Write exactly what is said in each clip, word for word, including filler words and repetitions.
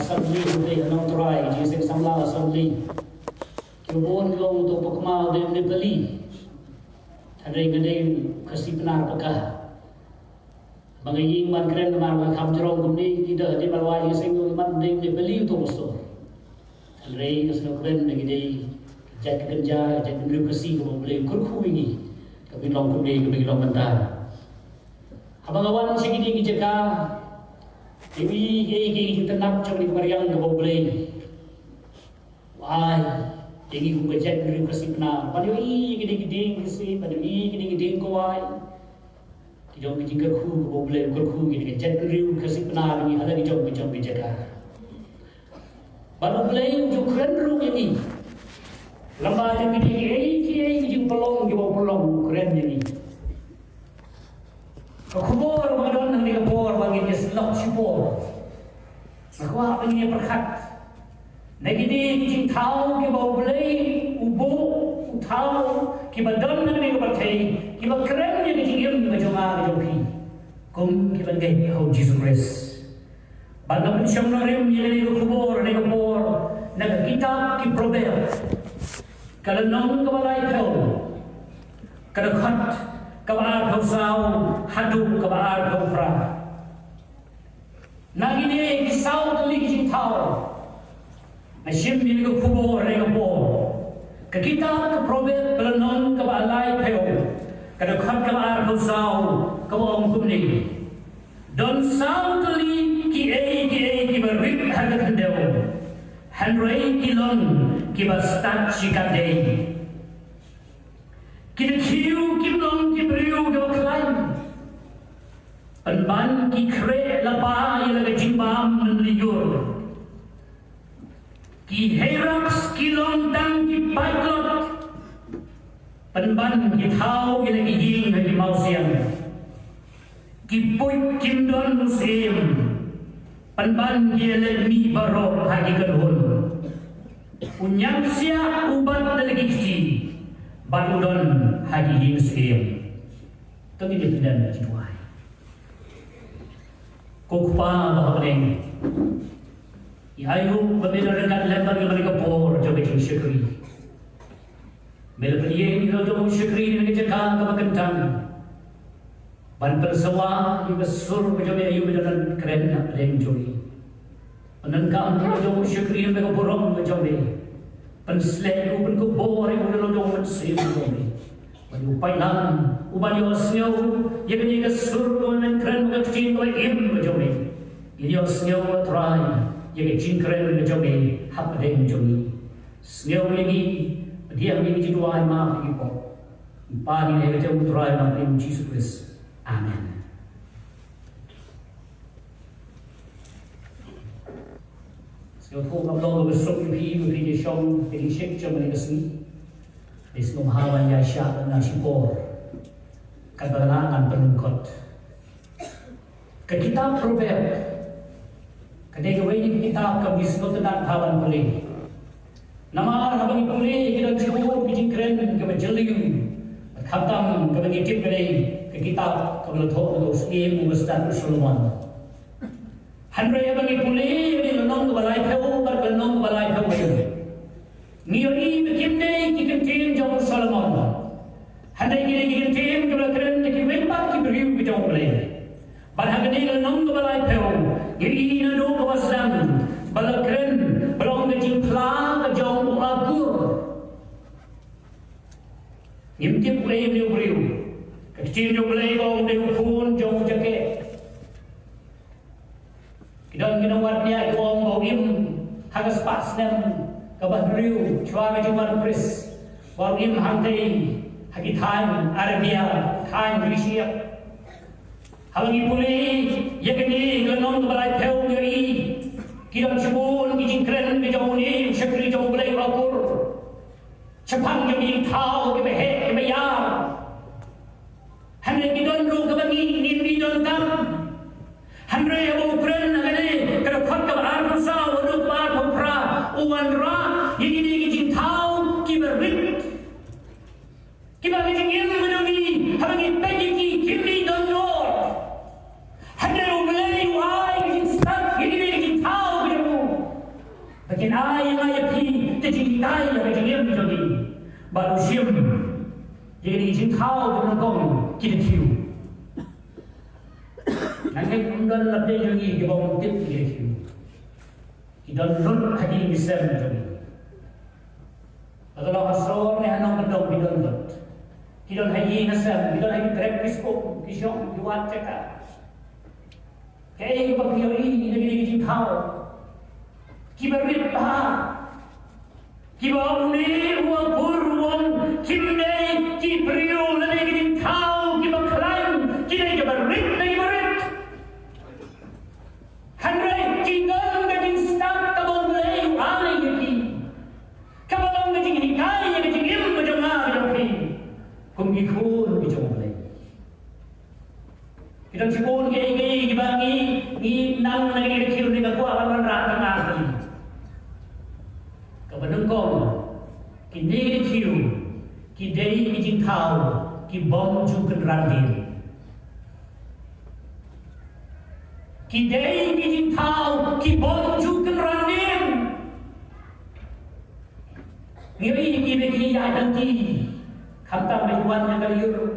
Assembly, hynrei ha nong Trai, jingïaseng samla assembly. Ki bun long to pakma dei Nepali. Hynrei nga dei Khasi Pnar paka. Ba nga ïeng ban kren namar nga kham jrong kumne, ki da dei marwei ïaseng man dei Nepali to pastor. Hynrei nga sngewkmen ba ngi dei jait ka kynja, jait bynriew Khasi kaba U Blei u kyrkhu ïa ngi. Kaba ngi long kumne, kaba ngi long mynta. Haba nga wan sha kine ki jaka, ïa ngi, ïa ngi ki jingtynnat jong ngi mariang kaba U Blei u ai ïa ngi kum ka jaitbynriew Khasi Pnar. Ban ïohi ïa kine ki dieng Khasi, ban ïohi ïa kine ki dieng Kawai. Ki jong ki jingkyrkhu kaba U Blei u kyrkhu ïa kine ki jaitbynriew Khasi Pnar ïa ngi ha la ki jong ki jong ki jaka. Bad U Blei u ju kren ruh ïa ngi. Lem bad jong kine kiei kiei ki jingpynlong kiba u pynlong, u kren ïa ngi. Ka khubor ba don hangne ka por ba ngin ïa sngap shipor. Nga kwah ba ngin ïa pyrkhat na kine ki jingthaw kiba U Blei u buh, u thaw, kiba don hangne ka pyrthei, kiba kren ïa ka jingim ka jong nga ka jong phi, kum kiba ngeit ha U Jisu Khrist. Bad nga pynshong nongrim ïa kane ka khubor, kane ka por, na ka kitab ki Proverb, ka lynnong kaba laiphew, ka dkhot kaba arphew saw haduh kaba arphew phra. Na kine ki saw tylli ki jingthaw nga shim ïa ka khubor, kane ka por. Ka kitab ka Proverb, ka lynnong kaba laiphew, ka dkhot kaba arphew saw, kaba ong kumne: Don saw tylli kiei kiei kiba rit ha ka khyndew, hynrei ki long kiba stad shikatdei. Ki dkhiew kim long ki briew kiba khlaiñ, pynban ki khreh lypa ïa la ka jingbam mynleit jur. Ki hyrax ki long tang ki paitlot, pynban ki thaw ïa la ki ïing ha ki mawsiang. Ki puit kim don u syiem, pynban ki ïaleh mih baroh ha ki kynhun. U ñiangsiah u bat da la ki kti, bad u don ha ki ïing syiem. To ngin ïa pyndan ki duwai. Ko Kpa ba ha bneng, ngi ai ruh ba me la ryngkat lem bad ngi ha kane ka por jong ka jingshakri. Me la pynïeng ïa la jong u shakri na ka jaka kaba kyntang, ban pynsawa ïa ka sur ka jong me, ïa u me don kren na pdeng jong ngi. Pyndonkam ïa la jong u shakri na ka burom ka jong me. Pynsleh ïa u, pynkupbor ïa u da la jong u mynsiem ka jong me. Ban ïa u paitlang, u ban ïohsngew ïa kane ka sur kaba me kren, ka ktien kaba im ka jong me. Ïohsngew, A Trai, ïa ka jingkren ka jong me hapdeng jong ngi. Sngew ïa ngi, pdiang ïa ngi, jingduwai map ïa ngi pop. Ngi pan ïa kane ka jingduwai ha ïing U Jisu Khrist. Amen. Sngewthuh ngam long kaba suk ïa phi ba phi ïa shong ïa ka jingshit jong kane ka sngi. Dei sngewbha ban ïaishah na shipor. Katba lah ngan pynlyngkot. Ka kitab Proverb ka dei kawei na ki kitab kaba ngi sngewtynnat bha ban pule. Namar haba ngi pule, ki don shibun ki jingkren kiba jylliew. Bad khamtam kaba ngi tip ka dei ka kitab kaba la thoh da u syiem uba stad u Solomon. Hynrei haba ngi pule ïa ka lynnong kaba laiphew bad ka lynnong kaba laiphew wei, ngi ïohi ba kim dei ki kyntien jong u Solomon. Hynrei ki dei ki kyntien kiba la kren da kiwei pat ki briew ki jong U Blei. Bad ha kane ka lynnong kaba laiphew, ngi ïohi naduh kaba sdang ba la kren, ba long ka jingphla ka jong u Agur. Ngim tip uei une u briew. Ka ktien jong U Blei ka ong dei u khun jong u Jakeh. Ki don ki nongwad niah ki ong ba u im ha ka spah snem kaba hynriew shuwa ka jingwan u Khrist. Ba u im hangtei ha ki thaiñ Arabia, thaiñ Grecia. Haba ngi pule ïa kane ka lynnong kaba laiphew ngi ïohi ki don shibun ki jingkren ki jong une u shakri jong U Blei u Agur. Shaphang jong ki jingthaw kiba heh kiba ïar. Hynrei ki don ruh kiba ngi ngim donkam. Hynrei haba u kren ha kane ka dkhot kaba arphew saw haduh kaba arphew phra, u wanrah ïa kine ki jingthaw kiba rit. Kiba ka jingim ka jong ngi, haba ngi peit ïa ki, kim donkam. Hynrei U Blei u ai ka jingstad ïa kine ki jingthaw ka jong u. Ai ïa nga ïa phi ka jinghikai ïa ka jingim jong ngi. Bad u shim ïa kine ki jingthaw ba nyngkong ki da kiew. Nangta ym don lade jong ngi kiba ym tip ki da kiew. Ki don lut ha ki ïing ki sem jong ngi. Lada long ha sor ne ha nongkyndong ki don lut. Ki don ha ïing ha sem, ki don ha ki trep ki suk, ki shong ki wad jaka. Kaei kaba phi ïohi na kine ki jingthaw kiba rit bha, kiba une u akor u ong kim dei ki briew lane ki jingthaw kiba khlaiñ, ki dei kiba rit ne kiba rit. Hynrei ki don ka jingstad kaba U Blei u ai ïa ki, kaba long ka jinghikai ïa ka jingim ka jong nga ka jong phi kum ki khun ki jong U Blei. Ki don shibun kiei kiei kiba ngi, ngi nang na kine ki kiew ne ka kwah ban wanrah tang ar ki. Kaba nyngkong, kine ki kiew ki dei ki jingthaw ki bym ju kynran dien. Ki dei ki jingthaw ki bym ju kynran dien. Ngi ïohi kiba ki ïaid lynti, khamtam ba ki wan na ka lyiur.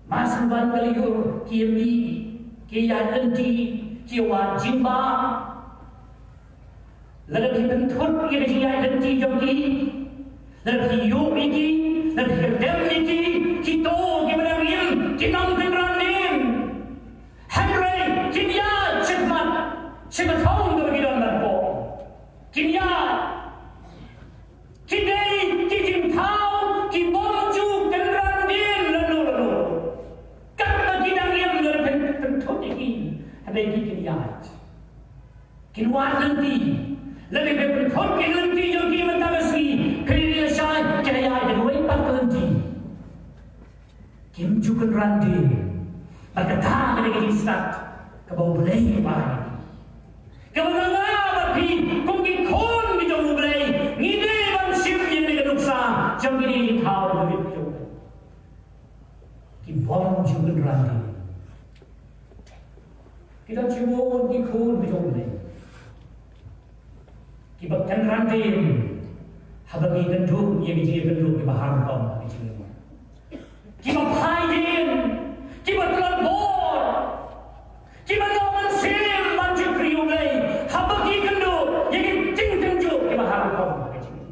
Mar shu wan ka lyiur ki mih, ki ïaid lynti, ki wad jingbam. Lada phi pynthut ïa ka jingïaid lynti jong ki, lada phi ïuh ïa ki, lada phi kyrdem ïa ki, kito kiba dang im ki nang kynran dien. Hynrei kin ïaid shakhmat sha ka thong kaba ki don ban poi. Kin ïaid. Ki dei ki jingthaw ki bym ju kynran dien lano lano. Katba ki dang im, lada phi pynthut ïa ki, hynrei ki kin ïaid. Kin wad lynti. Lada phi pynthut ïa ki lynti jong ki mynta ka sngi, phin ïa lashai, kin ïaid da kawei pat ka lynti. Kim ju kynran dien. Bad kata ka dei ka jingstad kaba U Blei u ai. Kaba nga bad phi kum ki khun ki jong U Blei ngi dei ban shim ïa kane ka nuksa jong kine ki thaw ba rit jong U Blei. Ki bym ju kynran dien. Ki don shibun ki khun ki jong U Blei kiba kynran dien haba ki kynduh ïa ki jingkynduh kiba har rukom ha ki jingim. Kiba phai dien, kiba tlot bor, kiba noh mynsiem ban shakri U Blei haba ki kynduh ïa ki jingkynduh kiba har rukom ha ki jingim.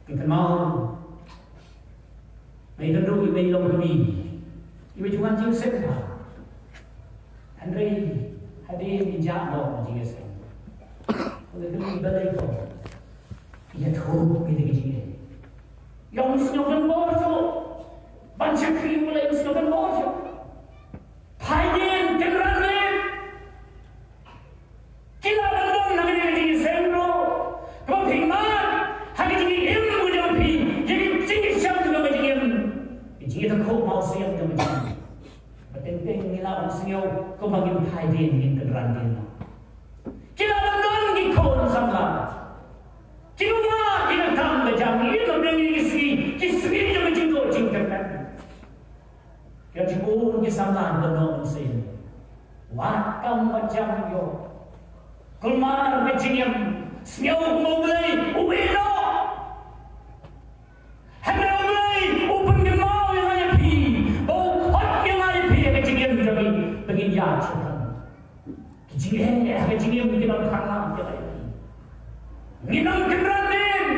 Ngi kynmaw, ngi kynduh iwei i long kmie, iwei i ju wan jingïaseng bha. Hynrei hadien ngi jah noh na jingïaseng, u la kylli balei ko, ïathuh ïa ki jingeh. Ïa, um sngew don bor shuh ban shakri U Blei, um sngew don bor shuh. Phai dien, kynran dien. Ki lah ban don ha kane ka jingïaseng ruh, kaba phi mad ha ka jingim ka jong phi ïa ki jingïaseng jong ka jingim, ki jingïatakhuh mawsiang jong ka jingim. Ba teng teng ngi lah ban sngew kumba ngin phai dien, ngin kynran dien. Ki lah ban don ki khun samla kiba mad, kiba tam ka jam, ïa, la pdeng ïa ki sngi, ki sngi jong ka jingduh jingkyrmen. Ki don shibun ki samla kiba noh mynsiem. Wad kam, wad jam ïoh. Kulmar ka jingim, sngew kumba U Blei u ïehnoh. Hynrei U Blei u pynkynmaw ïa nga ïa phi, ba u khot ïa nga ïa phi ha ka jingim jong ngi ba ngin ïaid shaphrang. Ki jingeh ha ka jingim ki nang khang lang ïa ngi. Ngin nang kynran dien.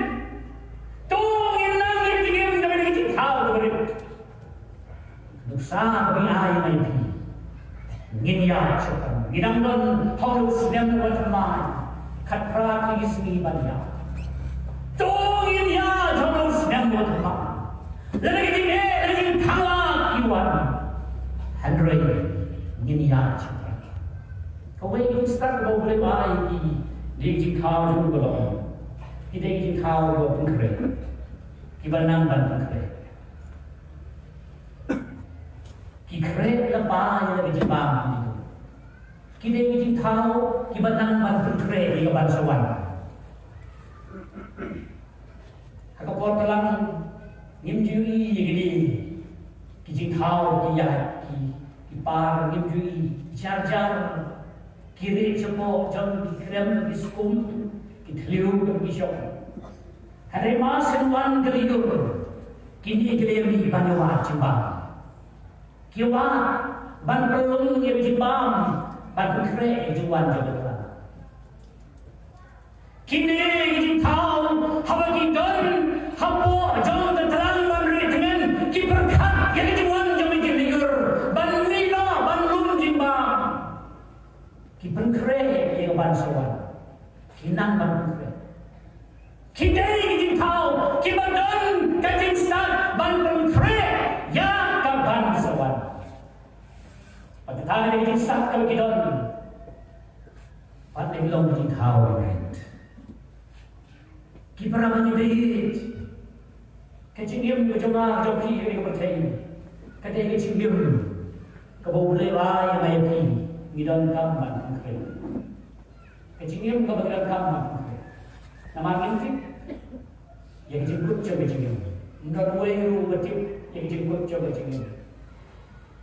To ngin nang ïa ka jingim jong ngi, ka jingthaw kaba rit. Nuksa kaba ngi ai ïa phi, ngin ïaid shaphrang. Ngi dang don ha u snem uba thymmai, khatphra tylli ki sngi ban ïaid. To ngin ïaid ha u snem uba thymmai. Lada ki jingeh, lada ki jingkhang lang ki wan, hynrei ngin ïaid shaphrang. Kawei ka jingstad kaba U Blei u ai ïa ki, dei ka jingthaw jong u ba long, ki dei ka jingthaw kaba pynkhreh, kiba nang ban pynkhreh. Ki khreh lypa ïa la ka jingbam ki. Ki dei ki jingthaw kiba nang ban pynkhreh ïa kaban sa wan. Ha ka por ka lang ngim ju ïohi ïa kine ki jingthaw, ki ïaid, ki, ki par, ngim ju ïohi. Jar jar Ki rieh shapoh jong ki krem, ki skum, ki thliew, ki shong. Hynrei mar shen wan ka lyiur, kine ki la ïamih ban ïa wad jingbam. Ki wad ban pynlong ïa ka jingbam, ban pynkhreh ïa ka jingwan jong ka tlang. Kine ki jingthaw haba ki don hapoh jong ka tlang ban rieh tymmen, ki pyrkhat ïa ka jingwan jong ka lyiur ban mih noh ban lum jingbam. Ki pynkhreh ïa ka ban sa wan. Ki nang ban pynkhreh. Ki dei ki jingthaw kiba don ka jingstad ban pynkhreh ïa ka ban sa wan. Bad kata ka dei ka jingstad kaba ki don. Bad dei long ka jingthaw ïa ka. Ki para bangeit, ka jingim ka jong nga jong phi ha kane ka pyrthei ka dei ka jingim kaba U Blei u ai ïa nga ïa phi. Ngi donkam ban pynkhreh. Ka jingim kaba ngi donkam ban pynkhreh. Namar ngim tip ïa ka jingkut jong ka jingim. Ym don uwei ruh uba tip ïa ka jingkut jong ka jingim.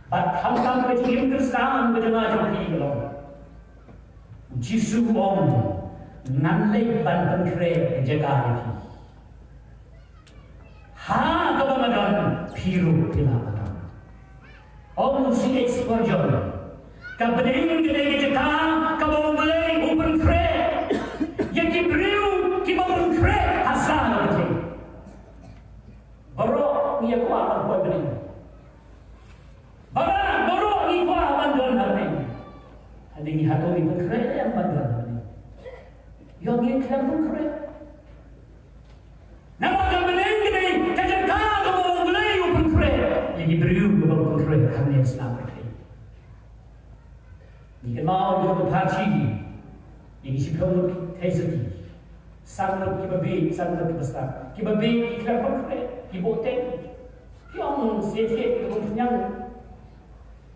Bad khamtam ka jingim Khristan ka jong nga jong phi ka long, U Jisu u ong, ngan leit ban pynkhreh jaka ïa phi. Ha kaba nga don phi ruh phi lah ban don. Ong u C H Spurgeon, ka bneng ka dei ka jaka kaba U Blei u pynkhreh ïa ki briew kiba pynkhreh ha sla ka pyrthei. Baroh ngi ïa kwah ban poi bneng. Baroh, baroh ngi kwah ban don ha bneng. Hynrei ngi hato ngi pynkhreh ïa ban don ha bneng? Ïoh ngi khlem pynkhreh. Namar ka bneng ka dei ka jaka kaba U Blei u pynkhreh ïa ki briew kiba pynkhreh hangne ha sla pyrthei. Ngi kynmaw ïa ka pharshi, ïa ki shiphew ngut ki theisotti. San ngut kiba bieit, san ngut kiba stad. Kiba bieit ki khlem pynkhreh, ki bok teng. Ki ong shisha ki bok teng.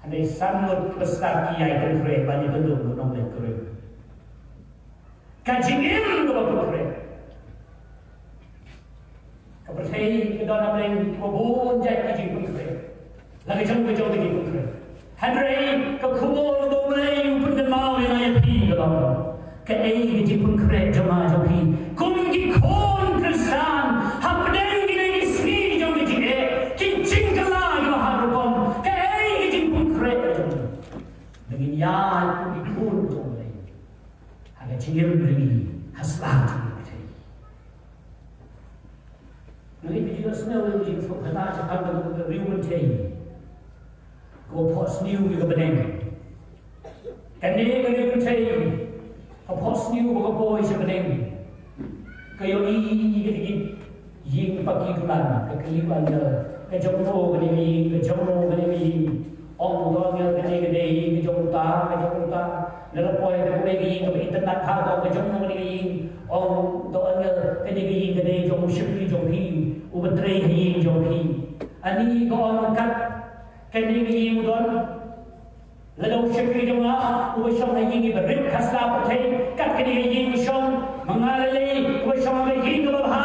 Hynrei san ngut kiba stad ki ïai pynkhreh ban ïakynduh ïa u nongleit kurim. Ka jingim kaba pynkhreh. Ka pyrthei ka don ha bneng kiba bun jait ki jingpynkhreh. La ka jong ka jong ka jingpynkhreh. Hynrei ka khubor kaba U Blei u pynkynmaw ïa nga ïa phi ka long, kaei ka jingpynkhreh jong nga jong phi kum ki khun Khristan hapdeng kine ki sngi jong ka jingeh, ki jingkylla kiba har rukom? Kaei ka jingpynkhreh jong ngi? Ba ngin ïaid kum ki khun jong U Blei ha ka jingim jong ngi ha sla jong ka pyrthei. Ngi phi ju sngewthuh ïa ka jingpynkhreh shaphang ka riew kynthei kaba phohsniew ïa ka bneng. Kane ka riew kynthei ka phohsniew ba ka poi sha bneng, ka ïohi ïa kine ki ïing paki dulan, ka kylli u angel, ka jong no kane ka ïing, ka jong no kane ka ïing? Ong uto u angel, kane ka dei ka jong uta, ka jong uta. Lada la poi kane ka ïing kaba itynnad bha, ka ong, ka jong no kane ka ïing? Ong uto u angel, kane ka ïing ka dei jong u shakri jong phi uba trei ha ïing jong phi. Ani, ka ong, kat kane ka ïing u don. Lada u shakri jong nga uba shong ha ïing iba rit ha sla pyrthei, kat kane ka ïing u shong, ma nga lei lei uba shong ha ka ïing kaba bha.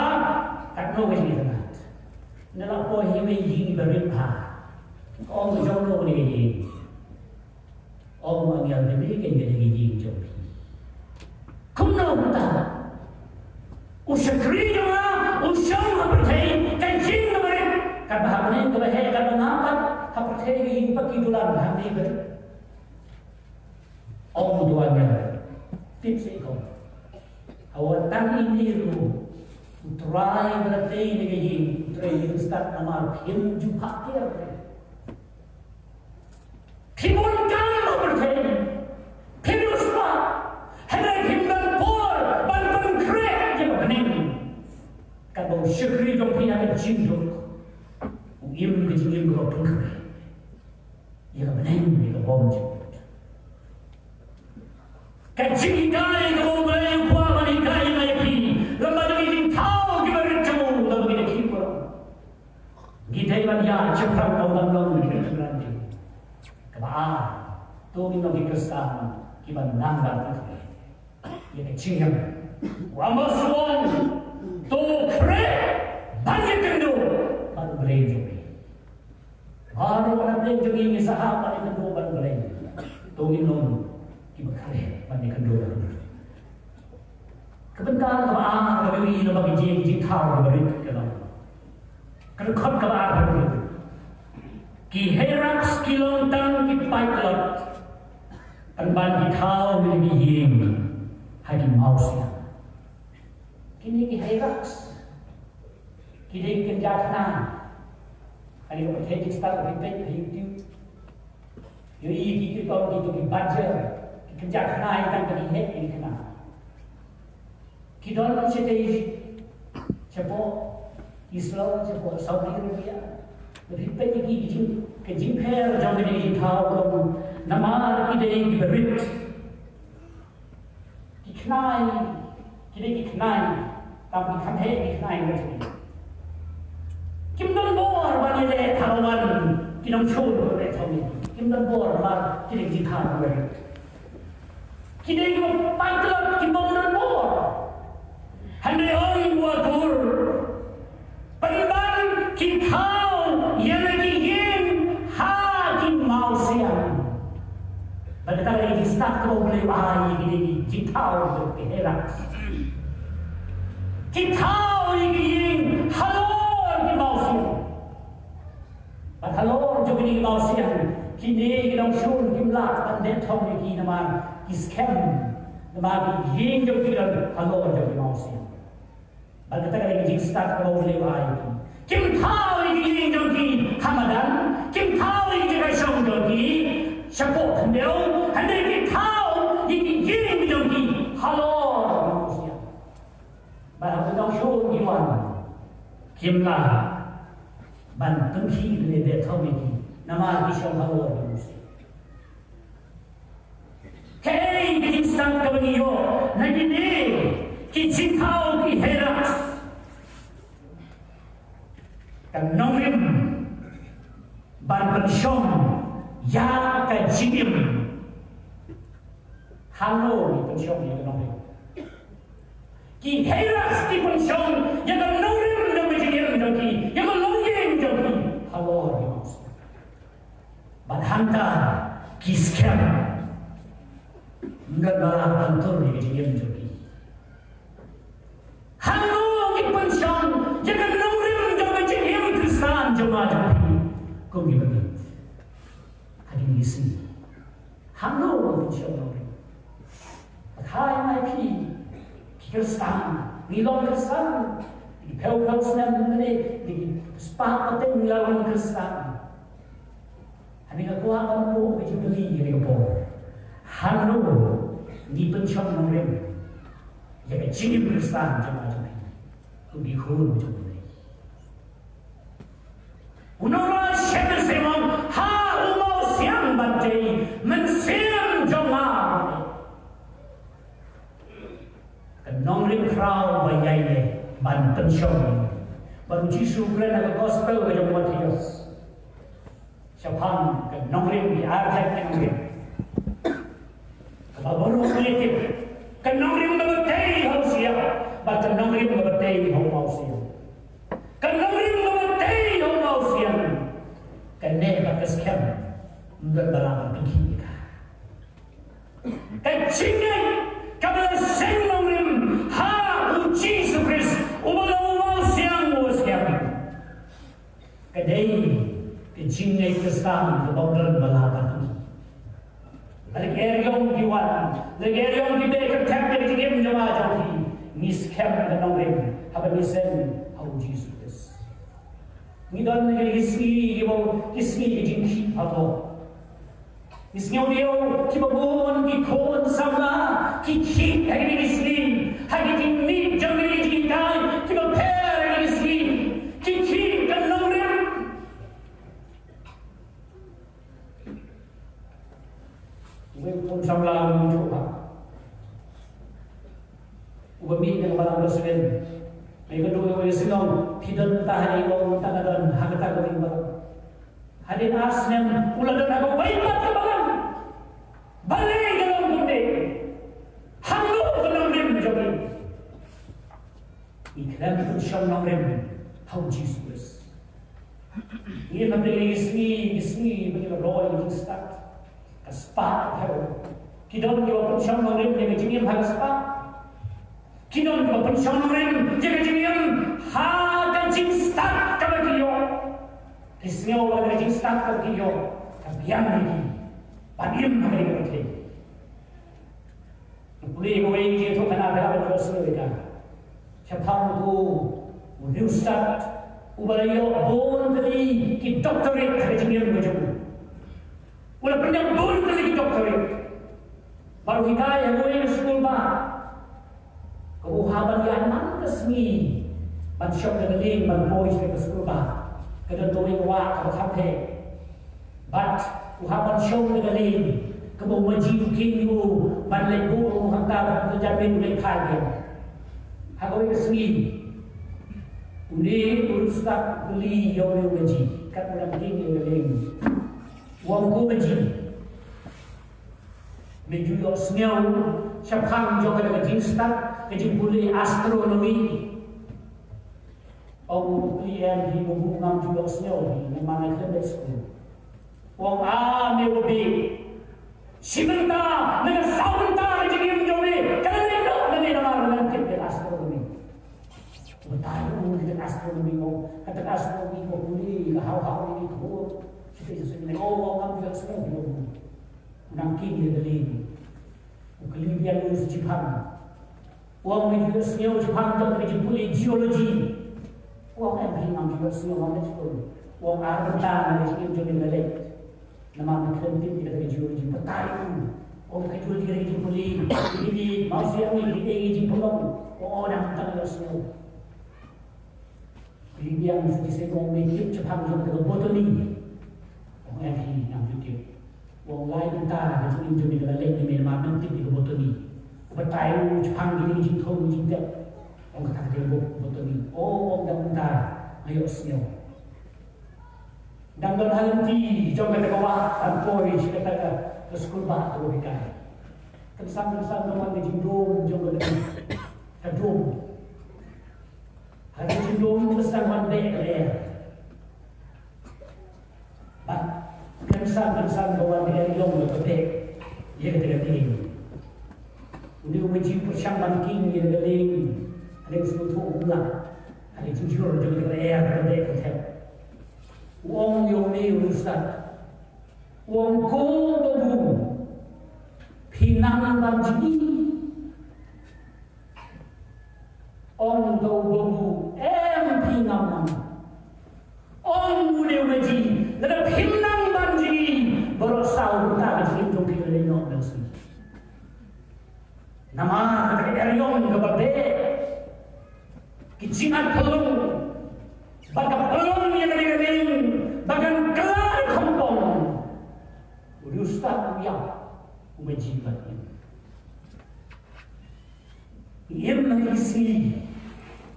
Katno ka jingitynnad. Lada la poi ha iwei i ïing iba rit bha, ka ong, ka jong no kane ka ïing? Ong u angel, kane ka dei ka ïing jong phi. Kumno kumta? U shakri jong nga u shong ha pyrthei, ka ïing kaba rit, katba ha bneng kaba heh, katba nga pat ha pyrthei ka ïing paki dulan, hangne ba rit. Ong uto u angel, tip seh ko, hawa tang ine ruh U Trai ba la trei ïa kane ka ïing, U Trai u stad, namar phim ju phah kiar. Phim bun kam ha pyrthei, phim riewspah, hynrei phim don por ban pynkhreh ïa ka bneng. Katba u shakri jong phi ha ka jingduk u im ka jingim kaba pynkhreh ïa ka bneng, ïa ka bymjukut. Ka jinghikai kaba U Blei u kwah ban hikai ïa nga ïa phi, lem bad ki jingthaw kiba rit jong u, lem bad ki jingthaw. Ngi dei ban ïaid shaphrang, ka ban long ki jingthaw. Kaba ar, to ngin long ki Khristan kiba nang ban pynkhreh ïa ka jingim. U Amos u ong, to khreh ban ïakynduh bad U Blei jong ngi. Baroh na pdeng jong ngi ngi sahap ban ïakynduh bad U Blei. To ngin long Ki ba khreh ban ïakynduh. Ka bynta kaba ar kaba ïohi na ba ki jing jingthaw kaba rit ka long. Ka dkhot kaba ar kaba rit. Ki hierarchs ki long tang ki paidlot. Tang ban ki thaw ïa ki ïing ha ki mawsiang. Kine ki hierarchs. Ki dei ki kynja khnai. Kane ka pyrthei jingstad ka phi peit ha YouTube. Ïohi ki, ki tong ki, ki badger, ki kynja khnai tang ki heh ki khnai. Ki don shatei shapoh Israel, shapoh Saudi Arabia. Lada phi peit ïa ki, ki jing, ki jingpher jong kine ki jingthaw ka long namar ki dei kiba rit. Ki khnai, ki dei ki khnai, tang ki kham heh ki khnai na jong ki. Kim don bor ban ïaleh ha ka wan ki nongshun ba rit thaw ïa ki. Kim don bor ba ki dei ki khnai ba rit. Ki dei ki paidlot ki bym don bor. Hynrei ong u author, pynban ki thaw ïa la ki ïing ha ki mawsiang. Bad kata ka dei ka jingstad kaba U Blei u ai ïa kine ki jingthaw jong ki hierarchs. Ki thaw ïa ki ïing halor ki mawsiang. Bad halor jong kine ki mawsiang, kine ki nongshun kim lah ban dep thong ïa ki namar ki skhem, namar ki ïing jong ki don halor jong ki mawsiang. Bad kata ka dei ka jingstad kaba U Blei u ai ïa ki. Kim thaw ïa ki ïing jong ki ha madan, kim thaw ïa ki jaka shong jong ki shapoh khyndew, hynrei ki thaw ïa ki ïing jong ki halor ki mawsiang. Bad haba ki nongshun ki wan, kim lah ban pynkhih lane dep thong ïa ki namar ki shong halor ki mawsiang. Kaei ka jingstad kaba ngi ïoh na kine ki jingthaw ki hierarchs? Ka nongrim ban pynshong ïa ka jingim. Hangno ngi pynshong ïa ka nongrim? Ki hierarchs ki pynshong ïa ka nongrim jong ka jingim jong ki, ïa ka longïing jong ki halor ki mawsiang. Bad hangta ki skhem ym don ba lah ban tur ïa ka jingim jong ki. Hangno ngi pynshong ïa ka nongrim jong ka jingim Khristan jong nga jong phi kum ki bangeit? Ha kine ki sngi hangno ngi pynshong nongrim? Bad ha ïa ngi phi ki Khristan, ngi long Khristan, ki phew phew snem lane ki spah pateng ngi la long Khristan. Hangne nga kwah ban buh ka jingkylli ha kane ka por. Hangno ngi pynshong nongrim ïa ka jingim Khristan jong nga jong phi kum ki khun jong U Blei? U nongrwai Shem Mynsiem u ong, ha u mawsiang ban tei mynsiem jong nga. Ka nongrim khraw ba ïai leh ban pynshong. Bad U Jisu u kren ha ka gospel ka jong u Mathaios shaphang ka nongrim, ki ar jait ki nongrim. Kaba baroh ngi tip, ka nongrim kaba tei ha u siang bad ka nongrim kaba tei ha u mawsiang. Ka nongrim kaba tei ha u mawsiang, kane ka skhem, ym don ba lah ban pynkhih ïa ka. Ka jingngeit kaba la seng nongrim ha U Jisu Khrist uba long u mawsiang uba skhem. Ka dei ka jingngeit Khristan kaba ym don ba lah ban pynkhih. Lada ki eriong ki wan, lada ki eriong ki beh kyrteng ka jingim jong nga jong phi, ngi skhem ka nongrim haba ngi seng ha U Jisu Khrist. Ngi don ha kine ki sngi kiba, ki sngi ki jingkhih hato. Ki sngi u dei kiba bun ki khun samla ki khih ha kine ki sngi, ha ki jingmih jong kine ki jinghikai kiba pher ha kine ki sngi. Ki khih ka nongrim. Uwei u khun samla u ong shuh ha uba mih na ka balang Brisbane. Ngi kynduh ïa u, ïa u sngewthuh, phi don mynta ha ïing, u ong mynta nga don ha kata ka ïing balang. Hadien ar snem u la don ha kawei pat ka balang. Balei ka long kumne? Hangno ka nongrim jong ngi? Ngi khlem pynshong nongrim ha U Jisu Khrist. Ngi im ha kine ki sngi, ki sngi ba ngi la roi ki jingstad. Ka spah ka phew. Ki don kiba pynshong nongrim ïa ka jingim ha ka spah. Ki don kiba pynshong nongrim ïa ka jingim ha ka jingstad kaba ki ïoh. Ki sngew ba ka jingstad kaba ki ïoh ka biang ïa ki ban im ha kane ka pyrthei. Pule kawei ka jingïathuhkhana ba la ïohsngew ïa ka. Shaphang uto u riewstad uba la ïoh bun tylli ki doctorate ha ka jingim ka jong u. U la pynïap bun tylli ki doctorate. Bad u hikai ha kawei ka skul bah. Kaba u hap ban ïaid man ka sngi ban shong da ka lieng ban poi sha ka skul bah. Ka don kawei ka wah kaba kham heh. Bad u hap ban shong da ka lieng kaba u maji u kheiñ ïa u ban leit buh ïa u hangta bad u Jamin u leit phai biang. Ha kawei ka sngi une u riewstad u kylli ïa une u maji katba u dang kheiñ ïa ka lieng. U ong, ko maji, me ju ïohsngew shaphang jong kane ka jingstad, ka jingpule astronomy? Ong u kylli, em hi babu, ngam ju ïohsngew hi, namar nga khlem leit skul. U ong, a me u beh, shi bynta na ka saw bynta ka jingim jong me ka la leit noh na me namar me tip ïa ka astronomy. U batai u ong, kata ka astronomy, ong, kata ka astronomy ka pule ka haw haw ïa ki khun. Kita sa sngewthuh, ong, ngam ju ïohsngew hi babu. U nang kheiñ ïa ka lieng. U kylli biang u shiphang. U ong, me ju ïohsngew shaphang jong ka jingpule geology? U ong, em hi, ngam ju ïohsngew, ngam leit skul. U ong, ar bynta na ka jingim jong me la leit namar me khlem tip ïa ka geology. Batai u ong, ka geology ka jingpule ïa ki mawsiang, ïa ki dei, ïa ki jingpynlong. U ong, dang tang ïohsngew. Kylli biang sa shisien, ong, me tip shaphang jong ka botany? Ong, em hi, ngam ju tip. Ong, lai bynta ka jingim jong me ka la leit na me namar mem tip ïa ka botany. U batai u shaphang kine ki jingthung jingtep. Ong, kata ka dei ka botany. O, ong, dang bynta nga ïohsngew. Dang don ha lynti jong kata ka wah ban poi sha kata ka skul bah kaba u hikai. Kynsan kynsan don wan ka jingdum jong kata ka dum. Ha ka jingdum ka sdang ban beh ka lyer. Bad kynsan kynsan ka wan ka eriong kaba beh ïa kata ka lieng. Une u maji u pyrshang ban kheiñ ïa kata ka lieng. Hynrei u sngewthuh u la, ha ka jingjur jong kata ka lyer kaba beh ka thep. U ong ïa une u riewstad, u ong, ko babu, phi nang ban jngi? Ong uta u babu, em, phi ngam nang. Ong une u maji, lada phim nang ban jngi, baroh saw bynta ka jingim jong phi ka la leit noh biang. Namar kata ka eriong kaba beh, ki jingat pynlong, ba ka pynlong ïa kane ka lieng ba kan kylla khongpong. U riewstad u ïap, u maji u la im. Im ha ki sngi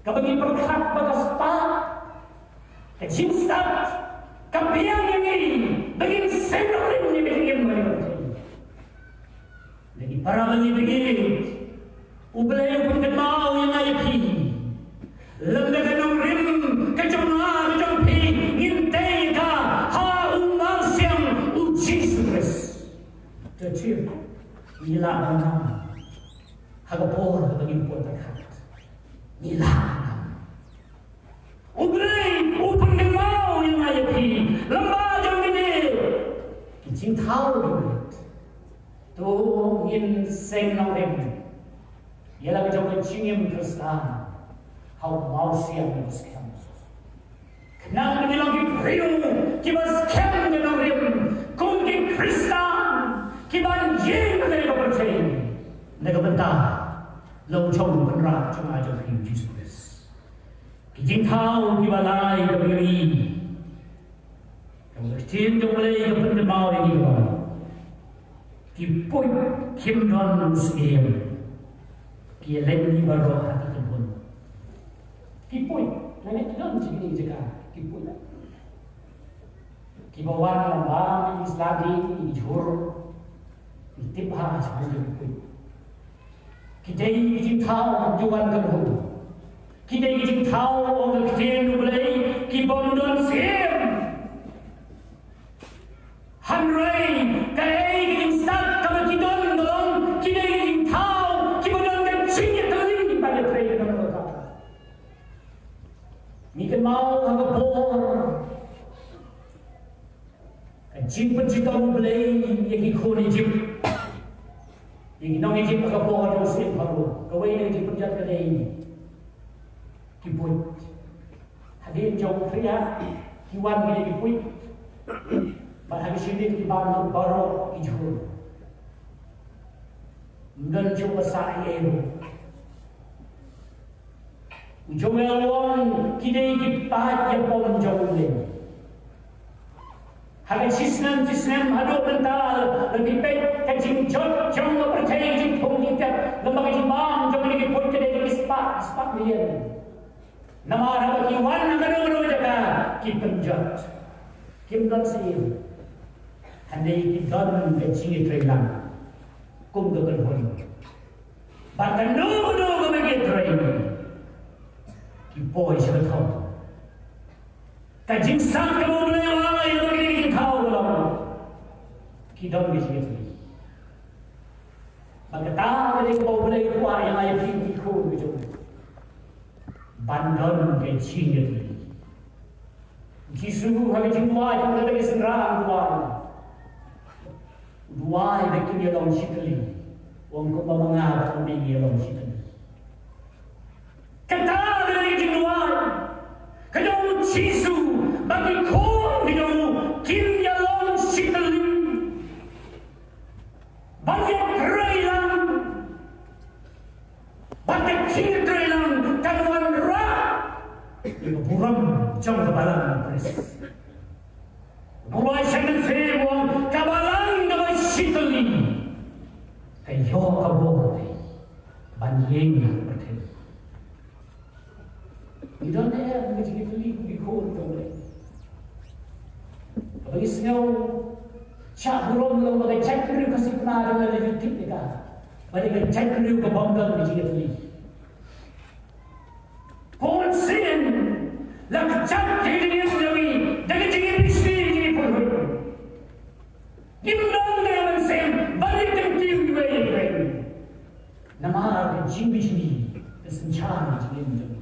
kaba ngi pyrkhat ba ka spah, ka jingstad, ka biang ïa ngi ba ngin seng nongrim ïa ka jingim ba ngi pyrkhat. Lei para bangeit, U Blei u pynkynmaw ïa nga ïa phi. Lem da ka nongrim ka jong nga ka jong phi ngin tei ïa ka ha u Mawsiang u Jisu Khrist. Te ngi lah ban ngam ha ka por kaba ngin poi pyrkhat. Ngi lah ban ngam. U Blei u pynkynmaw ïa nga ïa phi lyngba jong kine ki jingthaw ki beit. To ngin seng nongrim ïa la ka jong ka jingim Khristan ha u Mawsiang uba skhem. Khnang ba ngin long ki briew kiba skhem ka nongrim kum ki Khristan kiban ïeng ha kane ka pyrthei na ka bynta la u jong u Kynrad jong nga jong phi u Jisu Khrist. Ki jingthaw kiba lai kaba ïa ngi. Ka ktien jong U Blei ka pynkynmaw ïa ngi ba ki puit kim don u syiem. Ki ïaleit ngi baroh ha ki kynhun. Ki puit, lane ki don jingïaleit jaka, ki puit. Kiba wan lem bad ki sla dieng, ki jhur, ki tip ha shaphang jong ki puit. Ki dei ki jingthaw kum ju wan kynhun. Ki dei ki jingthaw ong ka ktien U Blei ki bym don syiem. Hynrei kaei ka jingstad kaba ki don ka long Jingpynshitom U Blei ïa ki khun Ijipt. Ïa ki nong Ijipt ha ka por jong u Syiem Pharaoh. Kawei na ki jingpynjot ka dei ki puit. Hadien jong u Pharaoh ki wan ki dei ki puit. Bad ha ki shi miet ki bam lut baroh ki jhur. Ym don shuh ba sah ïa u. U Joel u ong ki dei ki paid ïapom jong U Blei. Ha ka shi snem shi snem haduh mynta la phi peit ka jingjot jong ka pyrthei, ka jingthung jingtiap, lem bad ka jingbam jong kine ki puit ka dei ki spah spah million. Namar haba ki wan na kano kano jaka ki pynjot. Kim don shuh. Hynrei ki don ka jingïatreilang kum ka kynhun. Bad kano kano kaba ki ïatrei ki poi sha ka thaw. Ka jingsang kaba U Blei u ai ïa kine ki thaw ka long ki don ka jingïatreilang. Bad kata ka dei kaba U Blei u kwah ïa nga ïa phi ki khun ki jong u. Ban don ka jingïatreilang. U Jisu ha ka jingduwai jong u na ka synran u duwai. U duwai ba kin ïa long shi tylli. U ong kumba ma nga bad ma me ngi ïa long shi tylli. Kata ka dei ka jingduwai ka jong u Jisu ba ki khun ki jong u kin ïa long shi tylli. Ban ïatreilang. Bad ka jingïatreilang kan wanrah ïa ka burom jong ka balang Khrist. Ba u Laisiangthoh u ong ka balang kaba shi tylli ka ïoh ka bor ban ïeng ha ka pyrthei. Ngi don ne em ka jingïatreilang kum ki khun jong U Blei? Kaba ngi sngew shah burom long ba ka jaitbynriew Khasi Pnar jong ngi la ju tip ïa ka ba dei ka jaitbynriew ka bym don ka jingïatreilang. Ko mynsiem la kjat ïa ka jingim jong ngi da ka jingim bishni jingim pyrthei. Ngim don ka mynsiem ban ïa kyntiew iwei ïa iwei. Namar ka jingbishni ka synshar ka jingim jong ngi.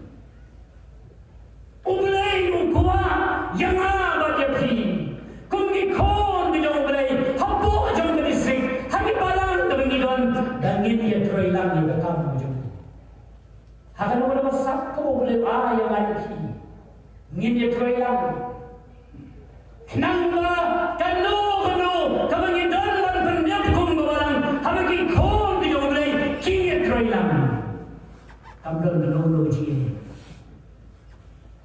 U Blei u kwah ïa nga bad ïa phi kum ki khun ki jong U Blei hapoh jong ka district ha ki balang kaba ngi don, ba ngin ïatreilang ïa ka kam ka jong ngi. Ha kano kano ka sap kaba U Blei u ai ïa nga ïa phi, ngin ïatreilang. Khnang ba kano kano kaba ngi don ban pyndep kum ka balang, haba ki khun ki jong U Blei ki ïatreilang, kam don kano kano jingeh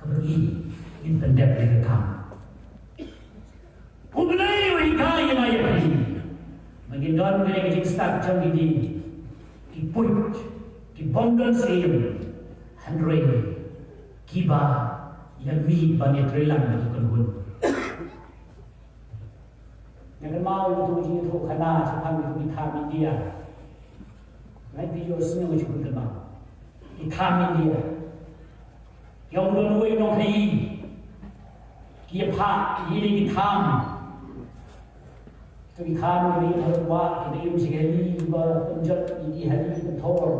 kaba ngi, ngin pyndep ïa ka kam. U Blei u hikai ïa nga ïa phi ba ngin don kane ka jingstad jong kine ki puit ki bym don syiem, hynrei kiba ïa mih ban ïatreilang ïa ka kynhun. Nga kynmaw ïa uto u jingïathuhkhana shaphang ïa uto u thaiñ India. Nga phi ïohsngew ïa uto u jingkynmaw. Ki thaiñ India. Ki ong don uwei u nongkhaïi. Ki ïa phah ïa kine ki thaiñ. Kito ki thaiñ ki ïa phah wah, ki ïa ïum shi kali ba pynjot ïa ki ha ki pynthor.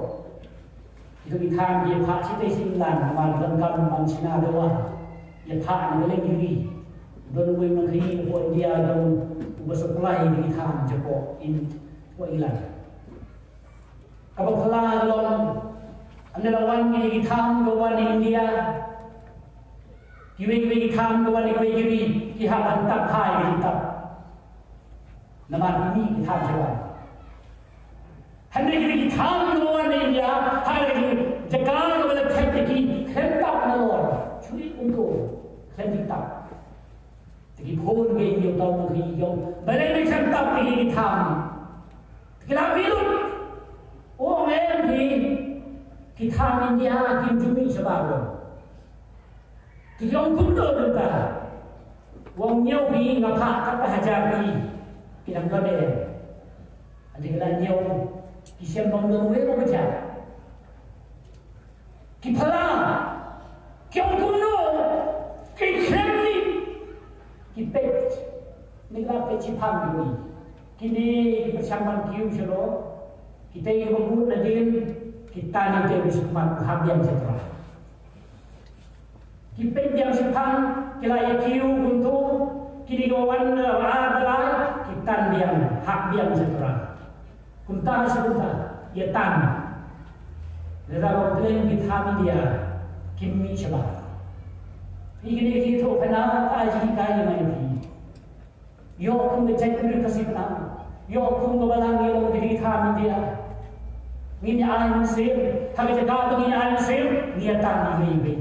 Kito ki thaiñ ki ïa phah shi tei shi imlang, namar ki donkam ban shna dawa. Ïa phah na ka liang ki ri. Don uwei u nongkhaïi hapoh India, don uba supply ïa ki thaiñ shapoh Eng-, shapoh England. Kaba phylla ka long, ynda la wan kine ki thaiñ ka wan na India, kiwei kiwei ki thaiñ ka wan na kiwei ki ri, ki hap ban tap phai ki tap. Namar ki mih ki thaiñ sha wan. Hynrei kine ki thaiñ ka wan na India, ha ka jaka kaba la thep ïa ki, khlem tap nalor. Shu ïa kumto, khlem ki tap. Te ki phone ïa u nongkhaïi, ïa u, balei me khlem tap ïa ki thaiñ? Te ki la mih lut. U ong em phi, ki thaiñ India kim ju mih shabar. Te ki ong kumno mynta? U ong ñiew phi, nga phah katto hajar phi. Ki dang don em? Hynrei ki la ñiew, ki shem bym don uwei ruh ba jia. Ki phylla, ki ong kumno, ki khlem mih, ki peit, ne ki la peit shiphang ki ong. Kine ki pyrshang ban kiew shalor, kitei kiba bud nadien, kita ne tei ba sha khmat, hap biang sha trai. Ki peit biang shiphang, ki la ïa kiew kumto, Kine ki wan, eh, ar tylli ki tan biang, hap biang sha Tora. Kumta sha kumta, ïa tan. Lada ba U Blei ki tha media, kim mih shabar. Phi kine ki thoh khana, ta ji ka ïa mai phi. Ïoh kum ka jaitbynriew Khasi Pynang. Ïoh kum ka balang ïa long ki tha media. Ngin ïa ai mynsiem, ha ka jaka ba ngin ïa ai mynsiem, ngin ïa tan ïa mai phi.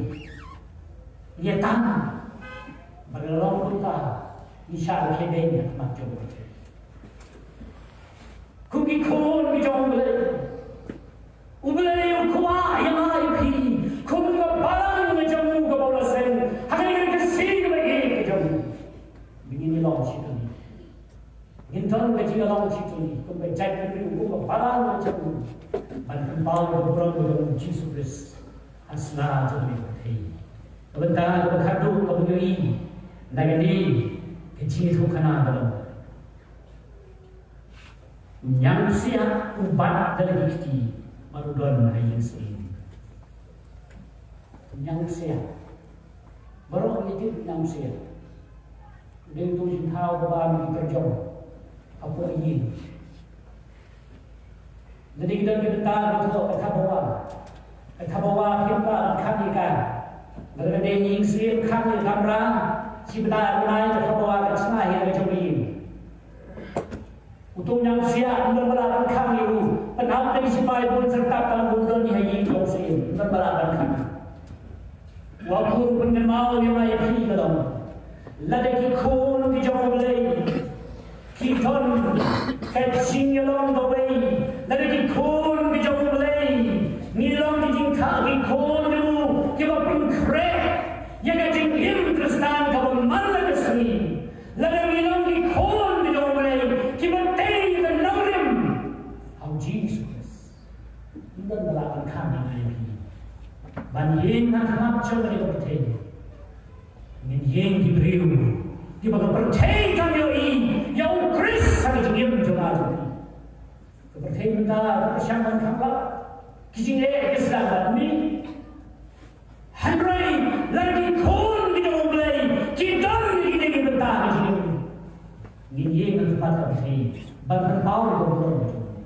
Ïa tan. Ba ka long kumta, ngi shah khie beiñ ha khmat jong U Blei. Kum ki khun ki jong U Blei. U Blei u kwah ïa nga ïa phi. Kum ka balang ka jong u kaba u la seng. Ha kane ka sngi kaba ïeit ka jong u. Ba ngin ïalong shitylli. Ngin don ka jingïalong shitylli. Kum ka jaitbynriew, kum ka balang ka jong u. Ban pynpaw ïa ka burom ka jong U Jisu Khrist. Ha sla jong ka pyrthei. Ka bynta kaba khatduh kaba ngi ïohi na kane ka jingïathuhkhana ka long, u ñiangpsiah u bat da la ki kti bad u don ha ïing syiem. U ñiangpsiah. Baroh ngi tip u ñiangpsiah. U dei utu u jingthaw kaba am ki kyrjong hapoh ïing. Lada ki don ki bynta ki thoh ka thabawa. Ka thabawa phim lah ban khang ïa ka. Lada ka dei ïing syiem khang ïa ka kamra, shi bynta ar bnai ka thabawa kan shna hi ha ka jong ka ïing. Utu u ñiangpsiah ym don ba lah ban khang ïa u. Pynhap na ki shipai bun syrtap tang bun don ïa ha ïing jong u syiem. Ym don ba lah ban khang. Wat kum pynkyndit ïa nga ïa phi ka long, lada ki khun ki jong U Blei ki don ka jingïalong kawei, lada ki khun ki jong U Blei ngi long ki jingkha, ki khun jong u kiba pynkhreh ïa ka jingim Khristan kaba man la ka sngi, lada ngi long ki khun ki jong U Blei kiba tei ïa ka nongrim ha U Jisu Khrist. Ym don ba lah ban khang ïa nga ïa phi. Ban ïeng ha khmat jong kane ka pyrthei. Ngin ïeng ki briew kiba ka pyrthei kan ïohi ïa U Khrist ha ka jingim jong nga jong phi. Ka pyrthei mynta ka pyrshang ban khang bha. Ki jingeh ki sdang ban mih. Hynrei lada ki khun ki jong U Blei ki don ïa kine ki bynta ha ka jingim, ngin ïeng ha khmat ka pyrthei ban pynpaw ïa ka burom jong U Blei.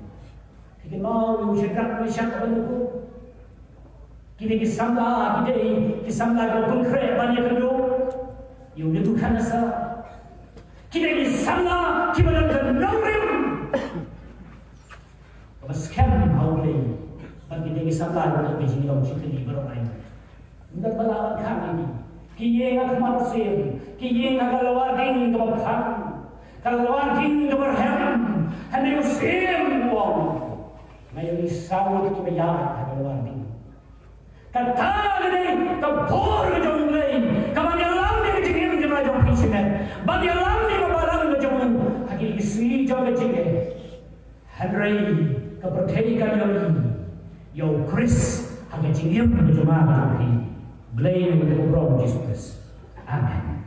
Phi kynmaw ïa u Shadrak, Meshak, Abednego. Kine ki samla ki dei ki samla kiba pynkhreh ban ïakynduh ïa u Nebukhadnessar. Ki dei ki samla kiba don ka nongrim kaba skhem ha U Blei. Bad ki dei ki samla kiba don ka jinglong shitylli baroh ai. Ym don ba lah ban khang ïa ki. Ki ïeng ha khmat u syiem, ki ïeng ha ka lawar ding kaba phang, ka lawar ding kaba rhem. Hynrei u syiem u ong, nga ïohi saw ngut kiba ïaid ha ka lawar ding. Kata ka dei ka bor ka jong U Blei, ka ban ïalam ïa ka jingim jong nga jong phi shimet, ban ïalam ïa ka balang ka jong u ha ki sngi jong ka jingeh. Hynrei ka pyrthei kan ïohi ïa U Khrist ha ka jingim ka jong nga ka jong phi. Blei un ïa ka burom Jisu Khrist. Amen.